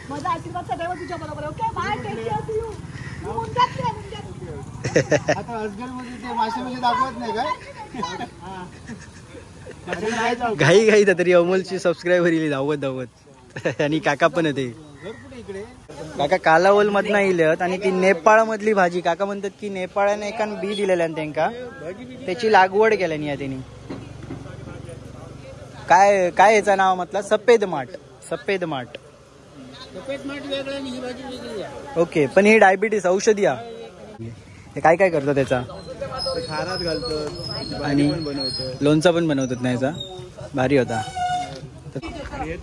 माझा आशीर्वाद सदैव तुझ्या बरोबर. Okay bye, take care, see you. आता अजगरमध्ये ते मासे म्हणजे दाखवत नाही काय? घाई घाई तरी अमोलची सबस्क्रायबर इली धावत धावत. आणि काका पण होते. काका कालावल मधनं इलत आणि ती नेपाळ मधली भाजी. काका म्हणतात की नेपाळाने एकान बी दिलेल्या त्यांका, त्याची लागवड केल्यानी या त्यांनी. काय काय याचं नाव म्हटलं? सफेद माठ. सफेद माठ. ओके, पण ही डायबिटीस औषधी. हे काय काय करतो त्याचा? खारात घालतो आणि लोणचा पण बनवतात ना याचा. भारी होता.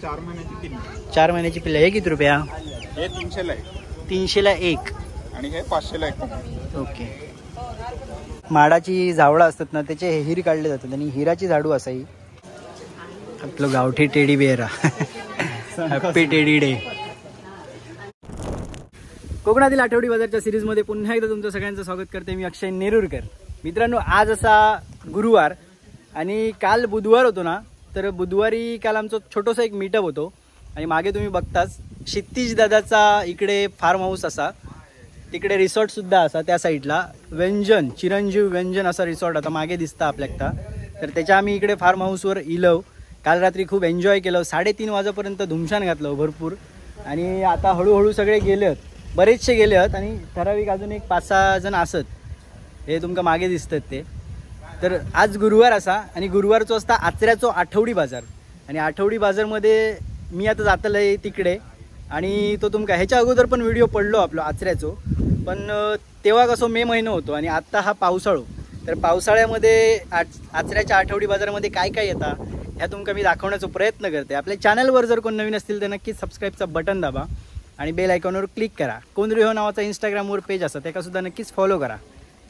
4 महिन्याची पिल्ली. 4 महिन्याची पिल्ली. हे किती रुपया? हे 300ला एक. 300ला एक. आणि हे 500ला एक. ओके. माडाची झावळं असतात ना, त्याचे हिर काढले जातात आणि हिराची झाडू असाही. आपलं गावठी teddy bear. Happy teddy day. कोकणातील आठवडी बाजारच्या सिरीजमध्ये पुन्हा एकदा तुमचं सगळ्यांचं स्वागत करते. मी अक्षय नेरुरकर. मित्रांनो, आज असा गुरुवार आणि काल बुधवार होतो ना, तर बुधवारी काल आमचं छोटंसं एक मीटअप होतो. आणि मागे तुम्ही बघताच क्षितिज दादाचा इकडे फार्म हाऊस असा, तिकडे रिसॉर्टसुद्धा असा त्या साईडला व्यंजन, चिरंजीव व्यंजन असा रिसॉर्ट आता मागे दिसतं आपल्याकडं. तर त्याच्या आम्ही इकडे फार्म हाऊसवर इलव. काल रात्री खूप एन्जॉय केलं. 3:30 वाजेपर्यंत धुमशान घातलं भरपूर. आणि आता हळूहळू सगळे गेले, बरेचसे गेले आहेत आणि ठराविक अजून एक 5-6 जण असत, हे तुमका मागे दिसतात ते. तर आज गुरुवार असा आणि गुरुवारचो असता आचऱ्याचो आठवडी बाजार. आणि आठवडी बाजारमध्ये मी आता जातलं आहे तिकडे. आणि तो तुमका ह्याच्या अगोदर पण व्हिडिओ पडलो आपलो आचऱ्याचो, पण तेव्हा कसं मे महिना होतो आणि आत्ता हा पावसाळो. तर पावसाळ्यामध्ये आचऱ्याच्या आठवडी बाजारामध्ये काय काय येता ह्या तुमका मी दाखवण्याचा प्रयत्न करते. आपल्या चॅनलवर जर कोण नवीन असतील तर नक्कीच सबस्क्राईबचा बटन दाबा आणि बेल आयकॉनवर क्लिक करा. कोण रे हो नावाचा इंस्टाग्रामवर पेज असा, त्याकासुद्धा नक्कीच फॉलो करा.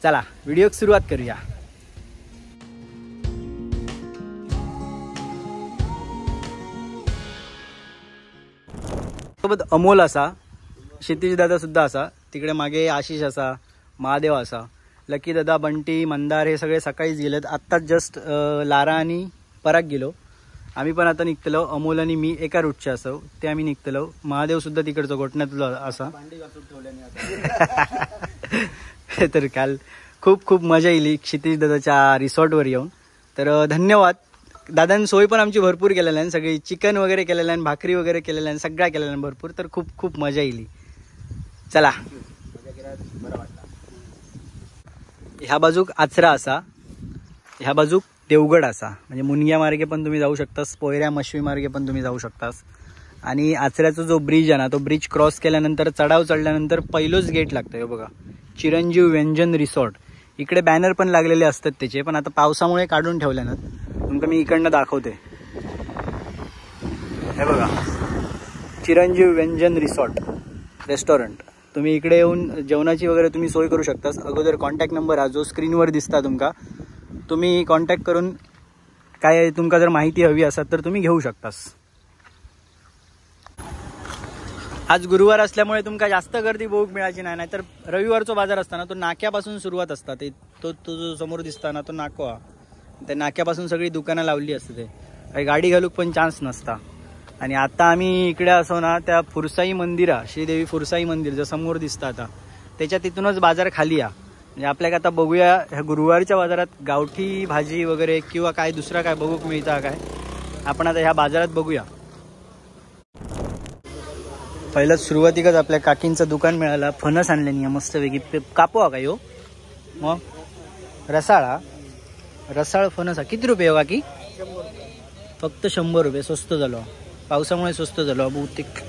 चला व्हिडिओ सुरुवात करूया. सोबत अमोल असा, क्षितिज दादा सुद्धा असा, तिकडे मागे आशिष असा, महादेव असा, लकी दादा, बंटी, मंदार हे सगळे सकाळीच गेलेत. आत्ताच जस्ट लारा आणि पराग गेलो. आम्ही पण आता निघतलो. अमोल आणि मी एका रूटचे असो, ते आम्ही निघतलो. महादेव सुद्धा तिकडचं गोठण्यातलं असा. तर काल खूप खूप मजा येईल क्षितिज दादाच्या रिसॉर्टवर येऊन. तर धन्यवाद दादांनी, सोय पण आमची भरपूर केलेली आहे. सगळी चिकन वगैरे केलेलं आहे, भाकरी वगैरे केलेलं आहे, सगळ्या केलेल्या आहे भरपूर. तर खूप खूप मजा येईल. चला, ह्या बाजूक आचरा असा, ह्या बाजूक देवगड असा, म्हणजे मुनग्या मार्गे पण तुम्ही जाऊ शकतास, पोयऱ्या मशवी मार्गे पण तुम्ही जाऊ शकतास. आणि आचऱ्याचा जो ब्रिज आहे ना, तो ब्रिज क्रॉस केल्यानंतर चढाव चढल्यानंतर पहिलोच गेट लागतं. हे बघा, चिरंजीव व्यंजन रिसॉर्ट. इकडे बॅनर पण लागलेले असतात त्याचे, पण आता पावसामुळे काढून ठेवले ना. तुमका मी इकडनं दाखवते. हे बघा, चिरंजीव व्यंजन रिसॉर्ट रेस्टॉरंट. तुम्ही इकडे येऊन जेवणाची वगैरे तुम्ही सोय करू शकतास. अगोदर कॉन्टॅक्ट नंबर हा जो स्क्रीनवर दिसता तुमका, तुम्ही कॉन्टॅक्ट करून काय तुमका जर माहिती हवी असेल तर तुम्ही घेऊ शकतास. आज गुरुवार असल्यामुळे तुमका जास्त गर्दी बघूक मिळायची नाही, नाहीतर रविवारचा बाजार असताना तो नाक्यापासून सुरुवात असता. ते तो तो जो समोर दिसता ना तो नाको हा, त्या नाक्यापासून सगळी दुकानं लावली असते, ते काही गाडी घालूक पण चान्स नसता. आणि आता आम्ही इकडे असो ना त्या फुरसाई मंदिरा, श्रीदेवी फुरसाई मंदिर जो समोर दिसतं आता, त्याच्या तिथूनच बाजार खाली या. म्हणजे आपल्याला आता बघूया ह्या गुरुवारच्या बाजारात गावठी भाजी वगैरे किंवा काय दुसरा काय बघूक मिळता काय, आपण आता ह्या बाजारात बघूया. पहिलं सुरुवातीकच आपल्या काकींचं दुकान मिळालं. फणस आणले नाही मस्तपैकी. कापू का यो? मग रसाळा, रसाळ फणस किती रुपये काकी? फक्त 100 रुपये. स्वस्त झालो पावसामुळे, स्वस्त झालो बहुतेक.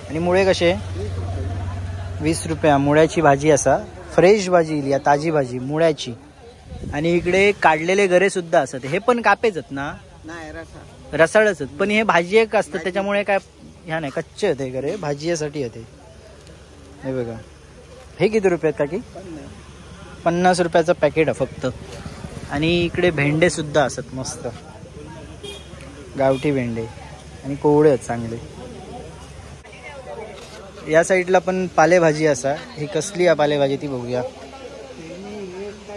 आणि मुळे कसे? 20 रुपये मुळ्याची भाजी असा, फ्रेश भाजी इली, ताजी भाजी मुळ्याची. आणि इकडे काढलेले गरे सुद्धा असत. हे पण कापेच ना? नाही, रसाळच. पण हे भाजी एक असतं त्याच्यामुळे काय ह्या नाही, कच्चे होते गरे, भाजीसाठी होते. हे बघा, हे किती रुपये आहेत काकी? 50 रुपयाचं पॅकेट आहे फक्त. आणि इकडे भेंडे सुद्धा असत मस्त, गावठी भेंडे आणि कोवळे आहेत चांगले. या साईडला पण पालेभाजी असा. ही कसली आहे पालेभाजी ती बघूया.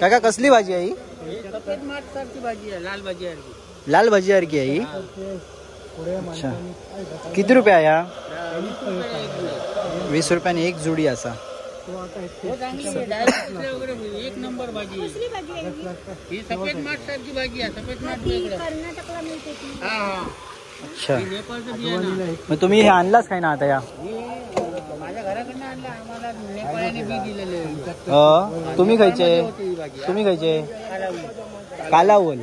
काका कसली भाजी आहे ही? भाजी, लाल भाजी. लाल भाजी सारखी आहे ही. अच्छा, किती रुपये आहे हा? 20 रुपयाने एक जुडी असा. एक नंबर भाजी. कसली भाजी आहे ही? सफेद माठ सारखी भाजी आहे. सफेद माठ. कर्नाटकला मिळते ती. अच्छा, नेपाळचं बियाणं. मग तुम्ही हे आणलाच काय ना आता या? माझ्या घराकडनं आणलं, आम्हाला नेपाळाने बी दिलेले. तुम्ही खायचे? तुम्ही खायचे कालावल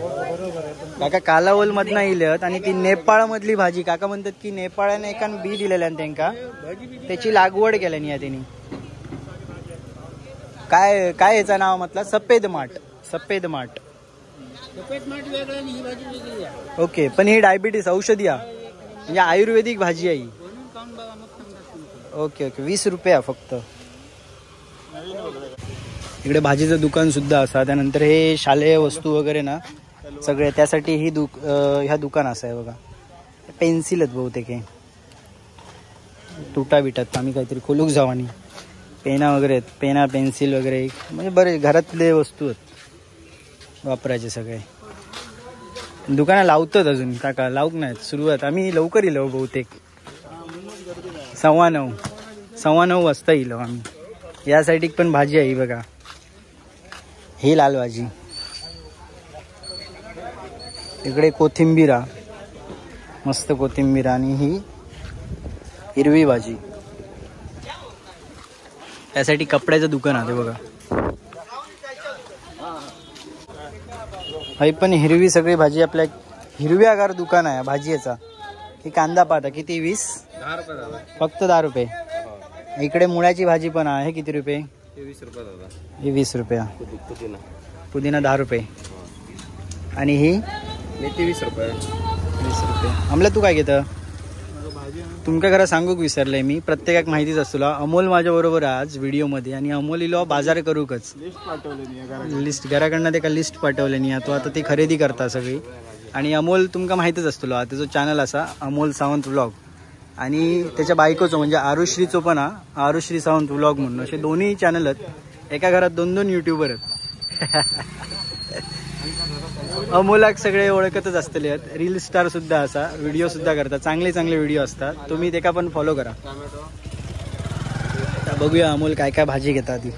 काका? कालावल मधनं इलत आणि ती नेपाळ मधली भाजी. काका म्हणतात की नेपाळाने एकान बी दिलेलं आणि त्यांका त्याची लागवड केल्यानी या त्यांनी. काय काय याचं नाव म्हटलं? सफेद माठ. सफेद माठ. सफेद माठ वेगळा आणि ही भाजी वेगळी आहे. ओके, पण ही डायबिटीस औषधी आहे, म्हणजे आयुर्वेदिक भाजी आहे ही. ओके ओके, 20 रुपये फक्त. इकडे भाजीचं दुकान सुद्धा असा. त्यानंतर हे शालेय वस्तू वगैरे ना सगळे, त्यासाठी ही ह्या दुकान असं आहे बघा. पेन्सिल आहेत बहुतेक, हे तुटा बिटात आम्ही काहीतरी खोलूक जाऊ. आणि पेना वगैरे आहेत, पेना पेन्सिल वगैरे, म्हणजे बरे घरातले वस्तू आहेत वापरायचे सगळे. दुकानं लावतात अजून काका? लावूक नाहीत सुरुवात. आम्ही लवकर इलो बहुतेक, 9:15 वाजता इलो आम्ही. या साईडीक पण भाजी आहे बघा, ही लाल भाजी. इकडे कोथिंबीरा, मस्त कोथिंबीर, आणि ही हिरवी भाजी. त्यासाठी कपड्याचं दुकान आहे बघा. ही पण हिरवी सगळी भाजी आपल्या हिरव्यागार दुकान आहे भाजीचा. ही कांदा पाता किती? 20 फक्त 10 रुपये. इकडे मुळ्याची भाजी पण आहे, किती रुपये? 20 रुपये दादा. हे 20 रुपये. पुदिना 10 रुपये. आणि ही मेथी 20 रुपये. 20 रुपये. आमला तू काय घेतं? तुमका खरं सांगूक विसरलंय मी, प्रत्येकाक माहितीच असतो. अमोल माझ्या बरोबर आज व्हिडिओ मध्ये आणि अमोल इलो बाजार करूकच. लिस्ट घराकडनं ते का लिस्ट पाठवले, तो आता ती खरेदी करता सगळी. आणि अमोल तुमका माहितीच असतो, त्याचो चॅनल असा अमोल सावंत व्लॉग, आणि त्याच्या बायकोचो म्हणजे आरुश्रीचो पण हा आरुश्री सावंत व्लॉग म्हणून, असे दोन्ही चॅनल आहेत. एका घरात 2-2 युट्यूबर आहेत. अमोलाक सगळे ओळखतच असतले आहेत. रील स्टार सुद्धा असा, व्हिडिओ सुद्धा करतात, चांगले चांगले व्हिडिओ असतात. तुम्ही तेका पण फॉलो करा. बघूया अमोल काय काय भाजी घेतात ती.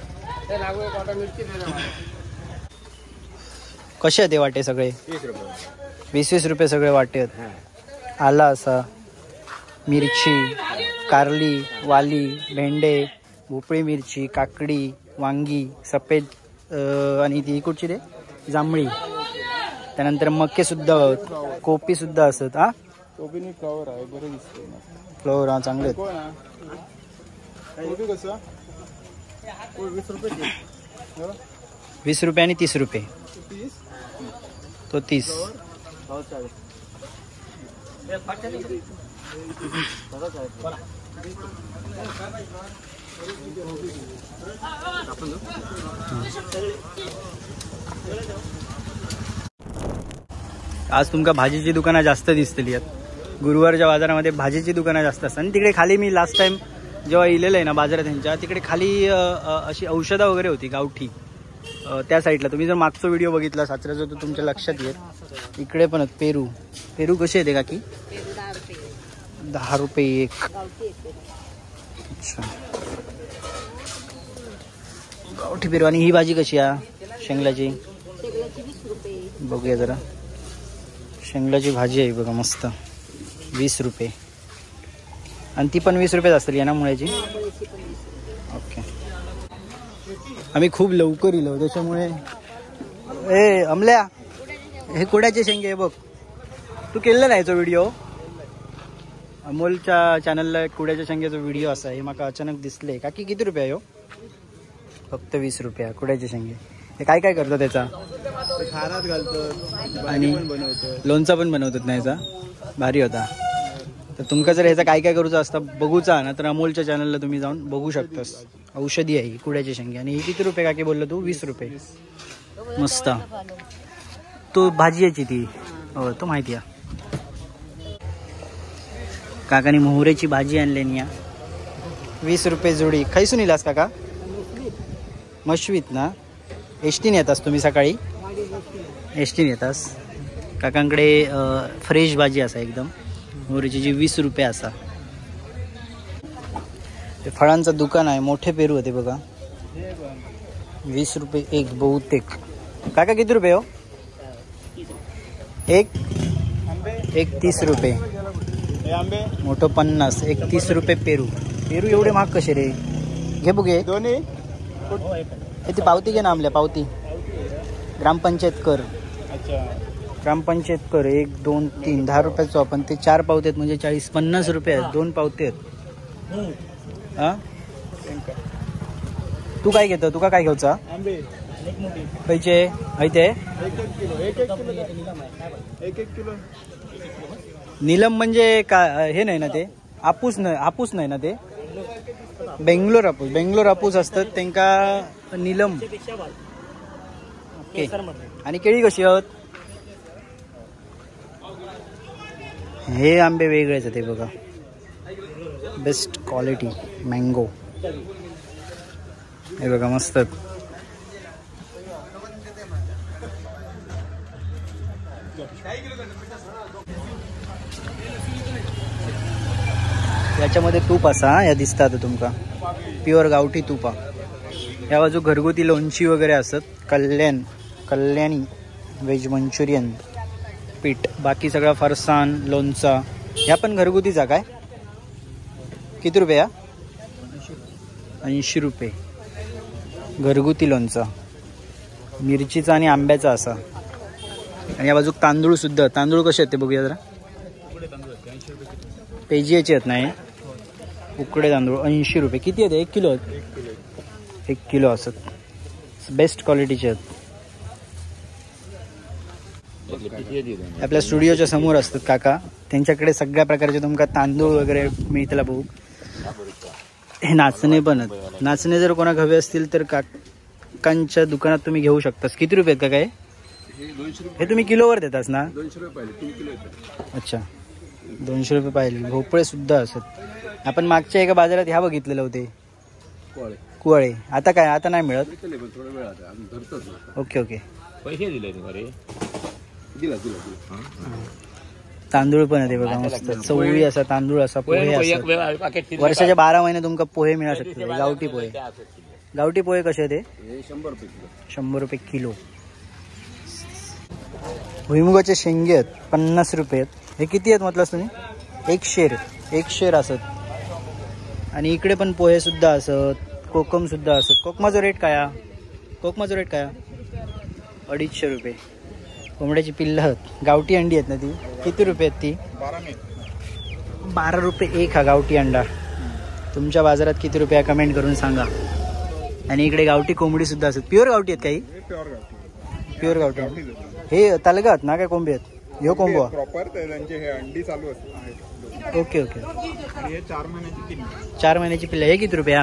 कसे ते वाटे सगळे? 20-20 रुपये सगळे वाटे आहेत. आला असा, मिरची, कारली, वाली, भेंडे, भोपळी मिरची, काकडी, वांगी, सफेद आणि ती कुठची रे जांभळी. त्यानंतर मके सुद्धा, कोपी सुद्धा असत. हा फ्लॉवर आहे, बरं दिसतंय फ्लॉवर. हा चांगले. कोबी कसं? 20 रुपये. 20 रुपये आणि 30 रुपये. तो 30. आज तुमका भाजीची दुकानं जास्त दिसतली आहेत. गुरुवारच्या बाजारामध्ये भाजीची दुकानं जास्त असतात. आणि तिकडे खाली मी लास्ट टाइम जेव्हा इलेलं आहे ना बाजारात त्यांच्या, तिकडे खाली अशी औषधं वगैरे होती गावठी. त्या साईडला तुम्ही जर मागचा व्हिडिओ बघितला साचऱ्याचा तर तुमच्या लक्षात येईल. इकडे पण पेरू. पेरू कसे येते काकी? 10 रुपये एक. अच्छा, गावठी पेरू. आणि ही भाजी कशी आहे शेंगलाची? बघूया जरा. शेंगलाची भाजी आहे बघा मस्त, 20 रुपये. आणि ती पण 20 रुपये असतील ना मुळ्याची? ओके. आम्ही खूप लवकर इलो त्याच्यामुळे. ए अमल्या, हे कुड्याचे शेंगे आहे बघ. तू केलेला नाही तो व्हिडिओ? अमोलच्या चॅनलला कुड्याच्या शेंग्याचा व्हिडिओ असा आहे, माका अचानक दिसले. काकी किती रुपये आहे हो? फक्त 20 रुपये कुड्याचे शेंगे. हे काय काय करतो त्याचा? खारात घालतो आणि लोणचा पण बनवतात ना याचा, भारी होता. तर तुमका जर ह्याचा काय काय करूचा असता बघूचा ना, तर अमोलच्या चॅनलला तुम्ही जाऊन बघू शकतास. औषधी आहे कुड्याची शेंगी. आणि ही किती रुपये काकी बोललो तू? 20 रुपये. मस्त. तो भाजी याची ती, हो तो माहिती आहे. काकाने मोहरेची भाजी आणली या, 20 रुपये जोडी. खायसून इलास काका? मशवीत ना? एसटीने येतास तुम्ही सकाळी? एसटीने येतास. काकांकडे फ्रेश भाजी असा एकदम मोहरीची, जी 20 रुपये असा. ते फळांचं दुकान आहे, मोठे पेरू होते बघा. 20 रुपये एक बहुतेक. काका किती रुपये हो? एक एक 30 रुपये. मोठं 50. एक 30 रुपये पेरू. पेरू एवढे महाग कसे रे? घे बघे दोन्ही. ती पावती घे ना आमल्या पावती. ग्रामपंचायत कर. ग्रामपंचायत कर. 1 2 3 10 रुपयाचो आपण. ते 4 पावते आहेत म्हणजे 40-50 रुपये आहेत. 2 पावते आहेत. हा तू काय घेतो? तुका काय घेऊचा? खयचे हय ते? नीलम म्हणजे का हे नाही ना ते? हापूस नाही, हापूस नाही ना ते? बेंगलोर हापूस. बेंगलोर हापूस असतात त्यांका नीलम. ओके. आणि केळी कशी आहोत? हे आंबे वेगळेच आहेत बघा. Best quality mango. हे बघा मस्त. याच्यामध्ये तूप असा या दिसतात तुमका, प्युअर गावठी तूप. या बाजू घरगुती लोणची वगैरे असत. कल्याण कल्याणी व्हेज मंचुरियन पीठ, बाकी सगळा फरसाण लोणचा. ह्या पण घरगुतीचा काय? किती रुपये या? 80 रुपये घरगुती लोणचा, मिरचीचा आणि आंब्याचा असा. आणि या बाजू तांदूळ सुद्धा. तांदूळ कसे आहेत ते बघूया जरा. पेजीचे आहेत नाही उकडे तांदूळ 80 रुपये. किती आहेत? 1 किलो आहेत. 1 किलो असत. बेस्ट क्वालिटीचे आहेत. आपल्या स्टुडिओच्या समोर असतात काका, त्यांच्याकडे सगळ्या प्रकारचे तुमका तांदूळ वगैरे मिळतील भाऊ. हे नाचणे पण आहेत. नाचणे जर कोणाक हवे असतील तर काकांच्या दुकानात तुम्ही घेऊ शकता. किती रुपये आहेत का काय हे? तुम्ही किलोवर देतास ना? 200 रुपये पाहिले. 3 किलो येतात. अच्छा 200 रुपये पाहिले. भोपळे सुद्धा असत. आपण मागच्या एका बाजारात ह्या बघितलेलं होते कुवाळे. आता काय आता नाही मिळत? Okay okay. पैसे दिले तुम्हाला? दिला दिला. तांदूळ पण आहे बघा मस्त. चवळी असा तांदूळ असा पोहे असतात. वर्षाच्या 12 महिने तुमका पोहे मिळू शकतात. गावठी पोहे. गावठी पोहे कसे ते? 100 रुपये किलो. 100 रुपये किलो. भुईमुगाचे शेंगे आहेत 50 रुपये आहेत. हे किती आहेत म्हटलं तुम्ही? 1 शेर. 1 शेर असत. आणि इकडे पण पोहे सुद्धा असत, कोकम सुद्धा असत. कोकमाचो रेट काय? कोकमाचो रेट काय? 250 रुपये. कोंबड्याची पिल्लं आहेत. गावठी अंडी आहेत ना ती? किती रुपये आहेत ती? 12 रुपये एक हा गावठी अंडा. तुमच्या बाजारात किती रुपये कमेंट करून सांगा. आणि इकडे गावठी कोंबडी सुद्धा असत. प्युअर गावठी आहेत काही? प्युअर गावठी. हे तालुका आहेत ना काय कोंबडी आहेत? ह्यो कोंबो प्रॉपर त्यांचे हे अंडी चालू असतात. Okay okay. आणि हे 4 महिन्याची पिल्लं. 4 महिन्याची पिल्लं. हे किती रुपया?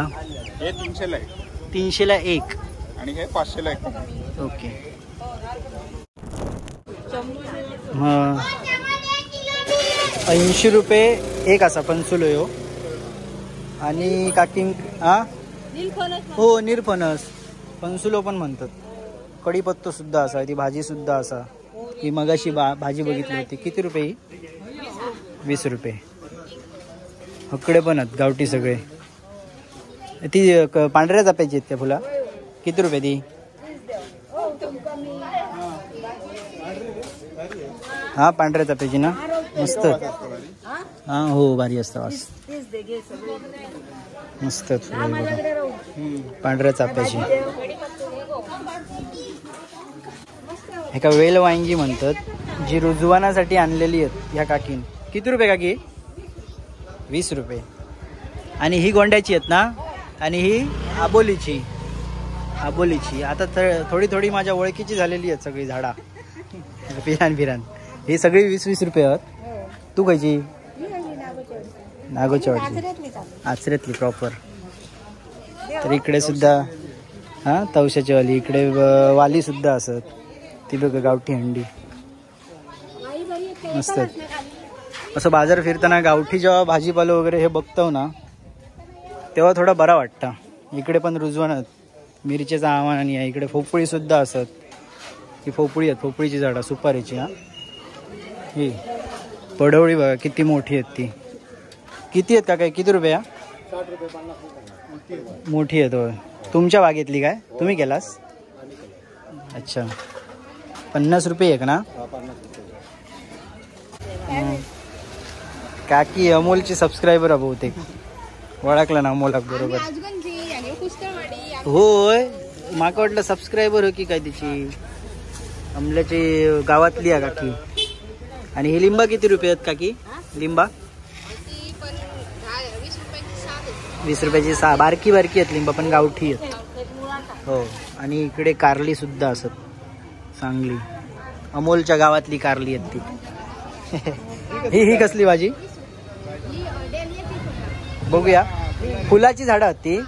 हे 300 ला एक. 300 ला एक. आणि हे 500 ला एक. ओके. हां 80 रुपये एक असा पणसुलो ह्यो. आणि काकी हा हो निरफणस पणसुलो पण म्हणतात. कढीपत्तो सुद्धा असा, ती भाजी सुद्धा असा. ही मगाशी भाजी बघितली होती. किती रुपये ही? 20 रुपये. हकडे पण आहेत गावठी सगळे. ती पांढऱ्या चाप्याची आहेत त्या फुला. किती रुपये ती? हा पांढऱ्या चाप्याची ना, मस्त. हा हो भारी असतं वास. मस्त पांढऱ्या चाप्याची. एका वेल वांगी म्हणतात, जी रुजवानासाठी आणलेली आहेत ह्या काकीन. किती रुपये काकी? 20 रुपये. आणि ही गोंड्याची आहेत ना, आणि ही आबोलीची. आबोलीची आता थोडी थोडी माझ्या ओळखीची झालेली आहेत सगळी झाडा. फिरान फिरान ही सगळी 20-20 रुपये आहेत. तू खायची? नागोच्यावाडची आचऱ्यातली प्रॉपर. तर इकडे सुद्धा हा तवशाची वाली. इकडे वाली सुद्धा असत. ती बघ गावठी हंडी मस्त. असं बाजार फिरताना गावठी जेव्हा भाजीपालो वगैरे हे बघतो ना तेव्हा थोडा बरा वाटतं. इकडे पण रुजवणत मिरचीचं आव्हान. आणि इकडे फोपळी सुद्धा असत. ही फोपळी आहेत, फोपळीची झाडं सुपारीची. हा ही पडवळी बघा किती मोठी आहेत ती. किती आहेत का काय? किती रुपये? 60 रुपये 50 रुपये. मोठी आहे तो. तुमच्या बागेतली काय तुम्ही केलास? अच्छा 50 रुपये एक ना? 50 रुपये. काकी अमोलची सबस्क्रायबर आहे बहुतेक. ओळखलं ना अमोलाक बरोबर? होय माका वाटलं सबस्क्रायबर हो की काय तिची. अमल्याची गावातली आहे काकी. आणि हे लिंबा किती रुपये आहेत काकी? लिंबा 20 रुपयाची 6. बारकी बारकी आहेत लिंबा पण गावठी आहेत. हो आणि इकडे कारली सुद्धा असत चांगली. अमोलच्या गावातली कारली आहेत ती. ही ही कसली भाजी बघूया. फुलाची झाडं आहेत ती.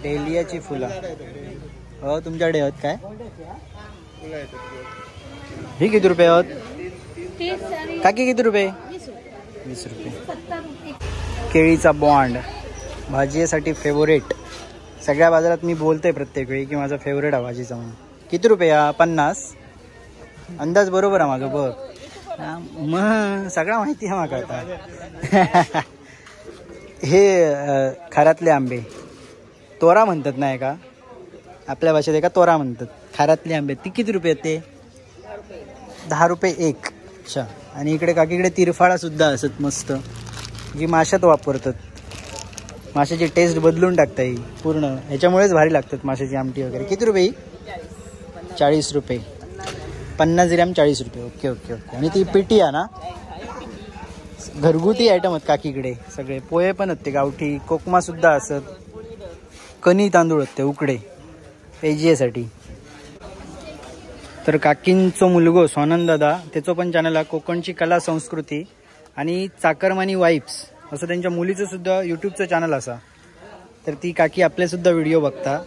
डेलियाची फुलं. हो तुमच्याकडे आहेत काय? ही किती रुपये आहोत काकी? किती रुपये? 20 रुपये. केळीचा बॉन्ड भाजीसाठी फेवरेट. सगळ्या बाजारात मी बोलतोय प्रत्येक वेळी की माझा फेवरेट आहे भाजीचा म्हणून. किती रुपये हा? 50. अंदाज बरोबर आहे माझं बघ. मग सगळा माहिती आहे माका आता. हे खारातले आंबे तोरा म्हणतात नाही का आपल्या भाषेत? एका तोरा म्हणतात. खारातले आंबे ती किती रुपये आहेत ते? 10 रुपये एक. अच्छा आणि इकडे काकीकडे तिरफाळा सुद्धा असत मस्त, जी माशात वापरतात. माशाची टेस्ट बदलून टाकता येईल पूर्ण, ह्याच्यामुळेच भारी लागतात माशाची आमटी वगैरे. किती रुपये? 40 रुपये. 50 ग्रॅम 40 रुपये. Okay okay okay. आणि ती पिटी आहे ना, घरगुती आयटम आहेत काकीकडे सगळे. पोहे पण आहेत ते गावठी, कोकमा सुद्धा असत, कणी तांदूळ आहेत ते उकडे पेजीएसाठी. तर काकींचो मुलगो स्वानंद दादा, त्याचो पण चॅनल आहे कोकणची कला संस्कृती आणि चाकरमानी वाईब्स असं त्यांच्या मुलीचं सुद्धा यूट्यूबचं चॅनल असा. तर ती काकी आपलेसुद्धा व्हिडिओ बघता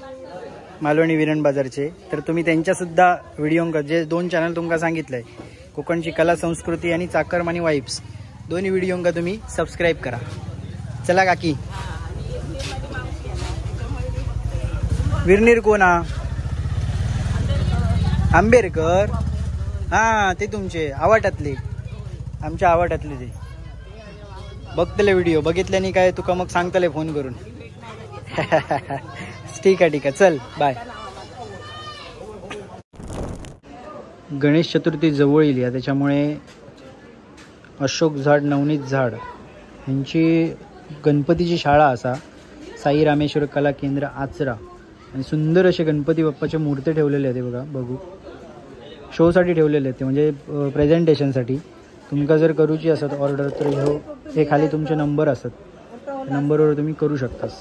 मालवणी विरण बाजारचे. तर तुम्ही त्यांच्यासुद्धा व्हिडिओ, जे 2 चॅनल तुमका सांगितलं आहे कोकणची कला संस्कृती आणि चाकरमानी वाईब्स, दोन्ही व्हिडिओंका तुम्ही सबस्क्राईब करा. चला काकी. विरनीर कोण हा? आंबेरकर. हां ते तुमचे आवाटातले, आमच्या आवाटातले ते. बघतले व्हिडिओ, बघितल्याने काय तुका मग सांगतले फोन करून. ठीक आहे ठीक आहे, चल बाय. गणेश चतुर्थी जवळ येईल या, त्याच्यामुळे अशोक झाड नवनीत झाड ह्यांची गणपतीची शाळा असा साई रामेश्वर कला केंद्र आचरा. आणि सुंदर असे गणपती बाप्पाच्या मूर्ती ठेवलेले आहेत बघा. बघू शोसाठी ठेवलेले आहेत ते, म्हणजे प्रेझेंटेशनसाठी. तुमका जर करूची असत ऑर्डर तर ह्यो हे खाली तुमचे नंबर असत, नंबरवर तुम्ही करू शकतास.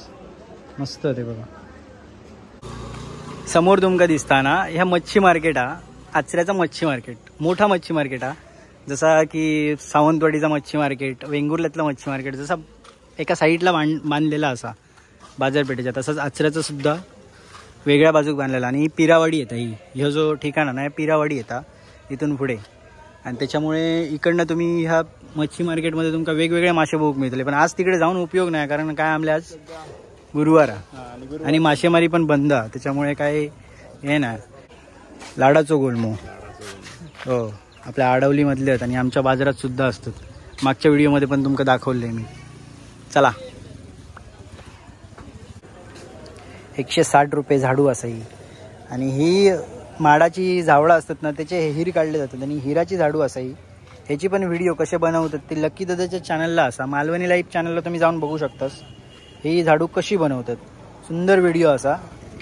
मस्त ते बघा. समोर तुमका दिसता ना ह्या मच्छी मार्केट हा, आचऱ्याचा मच्छी मार्केट, मोठा मच्छी मार्केट हा. जसा की सावंतवाडीचा मच्छी मार्केट, वेंगुर्ल्यातला मच्छी मार्केट जसा एका साईडला बांधलेला असा बाजारपेठेच्या, तसंच आचऱ्याचं सुद्धा वेगळ्या बाजूक बांधलेला. आणि ही पिरावाडी येतं, ही ह्यो जो ठिकाण ना पिरावाडी येता इथून पुढे. आणि त्याच्यामुळे इकडनं तुम्ही ह्या मच्छी मार्केटमध्ये तुमका वेगवेगळे मासे बघूक मिळतले. पण आज तिकडे जाऊन उपयोग नाही, कारण काय आमले आज गुरुवार आणि मासेमारी पण बंद, त्याच्यामुळे काय हे ना. लाडाचो गोलमो हो आपल्या आडवलीमधले आहेत आणि आमच्या बाजारात सुद्धा असतात. मागच्या व्हिडिओमध्ये पण तुमका दाखवले मी. चला 160 रुपये झाडू असाही. आणि ही माडाची झावळं असतात ना त्याचे हिर काढले जातात आणि हिराची झाडू असाही. ह्याची पण व्हिडिओ कसे बनवतात ते लकी दादाच्या चॅनलला असा, मालवणी लाईफ चॅनलला तुम्ही जाऊन बघू शकतास ही झाडू कशी बनवतात. सुंदर व्हिडिओ असा,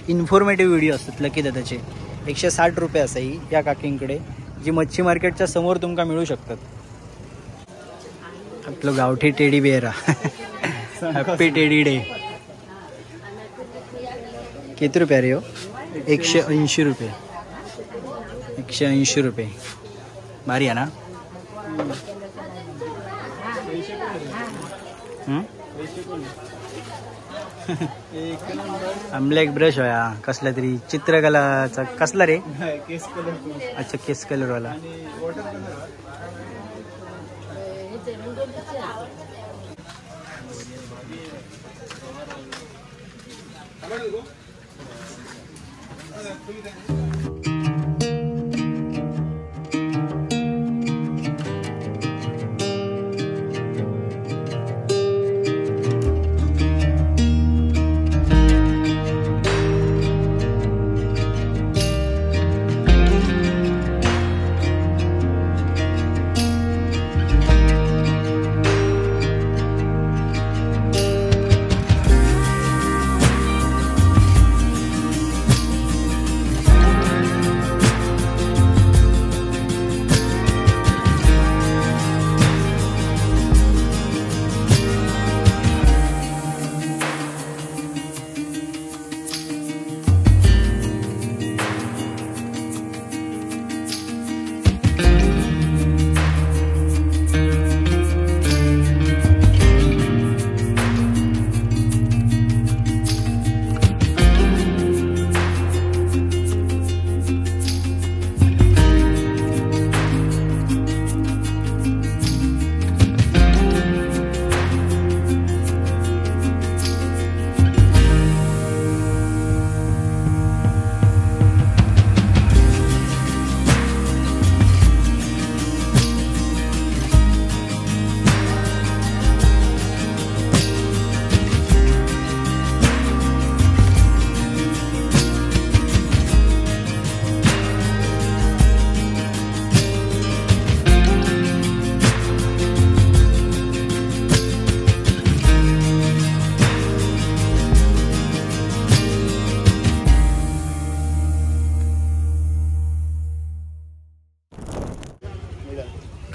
इन्फॉर्मेटिव्ह व्हिडिओ असतात लकी दादाचे. 160 रुपये असाही या काकींकडे, जी मच्छी मार्केटच्या समोर तुमका मिळू शकतात. आपलं गावठी teddy bear, happy teddy day. किती रुपये रे हो? 180 रुपये. 180 रुपये. भारी आहे ना? आमला एक ब्रश होया कसला तरी चित्रकलाचा, कसला रे? अच्छा केस कलर वाला.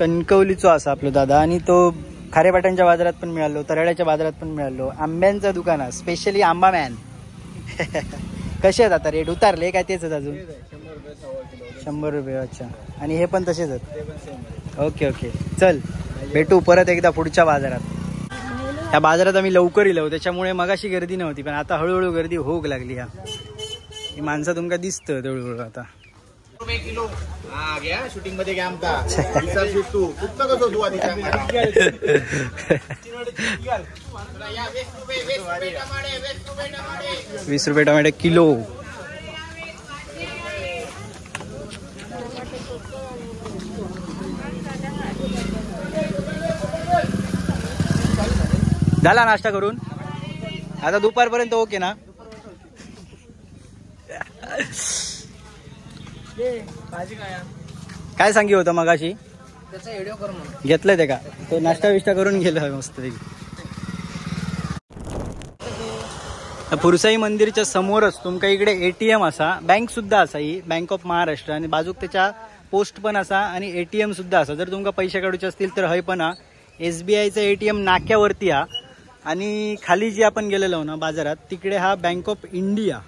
कणकवलीचो असा आपलो दादा आणि तो खारेपाटांच्या बाजारात पण मिळालो, तराड्याच्या बाजारात पण मिळालो. आंब्यांचं दुकान आहे, स्पेशली आंबा मॅन. कसे आहेत आता रेट उतारले काय तेच आहेत अजून? 100 रुपये. अच्छा, आणि हे पण तसेच आहेत. ओके ओके, चल भेटू परत एकदा पुढच्या बाजारात. ह्या बाजारात आम्ही लवकर इलो त्याच्यामुळे मगाशी गर्दी नव्हती, पण आता हळूहळू गर्दी होऊ लागली. ह्या ही माणसं तुमका दिसतं हळूहळू आता. किलो हा घ्या शूटिंग मध्ये घ्या आमचा तू कसं तू आधी 20 रुपये टोमॅटो किलो. झाला नाश्ता करून? आता दुपारपर्यंत ओके ना? काय सांगी होतं मगाशी? घेतलंय ते का? तो नाश्ता विष्टा करून गेलो मस्त. फुरसाई मंदिरच्या समोरच तुमका इकडे ATM असा, बँक सुद्धा असा, ही बँक ऑफ महाराष्ट्र, आणि बाजूक त्याच्या पोस्ट पण असा आणि ATM सुद्धा असा. जर तुमका पैसे काढूचे असतील तर हय पण हा SBIचा ATM नाक्यावरती हा. आणि खाली जी आपण गेलेलो ना बाजारात तिकडे हा बँक ऑफ इंडिया.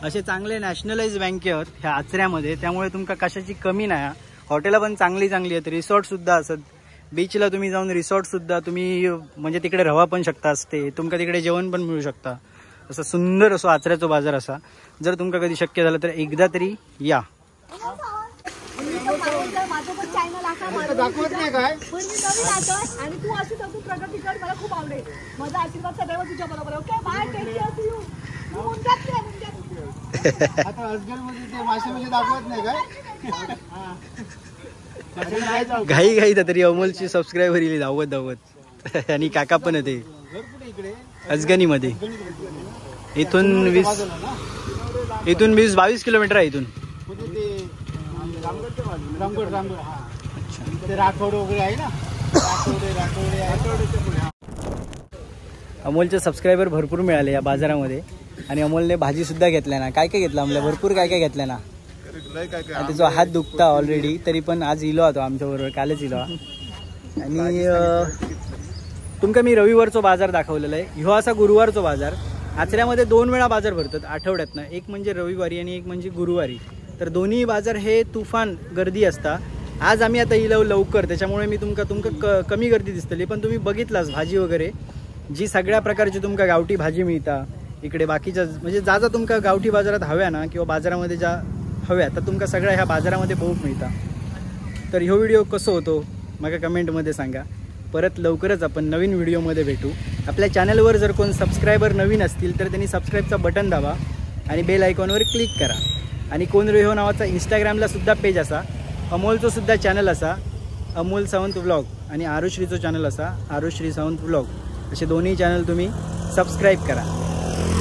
असे चांगले नॅशनलाइज बँके आहेत ह्या आचऱ्यामध्ये, त्यामुळे तुमका कशाची कमी नाही. हॉटेला पण चांगली चांगली आहेत, रिसॉर्टसुद्धा असत. बीचला तुम्ही जाऊन रिसॉर्टसुद्धा तुम्ही म्हणजे तिकडे राहा पण शकता असते, तुमका तिकडे जेवण पण मिळू शकता. असं सुंदर असो आचऱ्याचा बाजार असा. जर तुमका कधी शक्य झालं तर एकदा तरी या. दाखवत नाही काय आणि तू अशी तू प्रगती कर, मला खूप आवडेल. माझा आशीर्वाद सदैव तुझ्या बरोबर. Okay bye, take care, see you. आता अजगरमध्ये ते मासे म्हणजे दाखवत नाही काय? घाई घाई तरी अमोलची सबस्क्रायबर येईल धावत धावत. आणि काका पण येते अजगनीमध्ये. इथून 20-22 किलोमीटर आहे इथून. राठोड वगैरे आहे ना, अमोलचे सबस्क्रायबर भरपूर मिळाले या बाजारामध्ये. आणि अमोलने भाजी सुद्धा घेतल्या ना. काय काय घेतलं आमल्या? भरपूर काय काय घेतलं ना. त्याचा हात दुखता ऑलरेडी, तरी पण आज इलो होतो आमच्या बरोबर, कालच इलो. आणि तुमका मी रविवारचो बाजार दाखवलेला आहे. ह्यो असा गुरुवारचो बाजार. आचऱ्यामध्ये 2 वेळा बाजार भरतात आठवड्यातनं, एक म्हणजे रविवारी आणि एक म्हणजे गुरुवारी. तर दोन्ही बाजार हे तुफान गर्दी असता. आज आम्ही आता इलो लवकर, त्याच्यामुळे मी तुमका कमी गर्दी दिसतली, पण तुम्ही बघितलाच भाजी वगैरे जी सगळ्या प्रकारची तुमका गावठी भाजी मिळता इकडे. बाकीच्या म्हणजे ज्या ज्या तुमका गावठी बाजारात हव्या ना किंवा बाजारामध्ये ज्या हव्या तर तुमका सगळ्या ह्या बाजारामध्ये बहुत मिळता. तर ह्यो व्हिडिओ कसो होतो मला कमेंटमध्ये सांगा. परत लवकरच आपण नवीन व्हिडिओमध्ये भेटू. आपल्या चॅनलवर जर कोण सबस्क्रायबर नवीन असतील तर त्यांनी सबस्क्राईबचा बटन दाबा आणि बेल आयकॉनवर क्लिक करा. आणि कोण रे हो नावाचा इंस्टाग्रामला सुद्धा पेज असा, अमोलचो सुद्धा चॅनल असा अमोल सावंत व्लॉग, आणि आरुश्रीचो चॅनल असा आरुश्री सावंत व्लॉग. असे दोन्ही चॅनल तुम्ही सबस्क्राईब करा.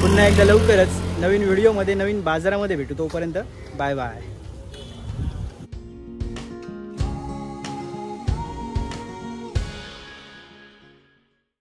पुन्हा एकदा लवकरच नवीन व्हिडिओमध्ये नवीन बाजारामध्ये भेटू. तोपर्यंत बाय बाय.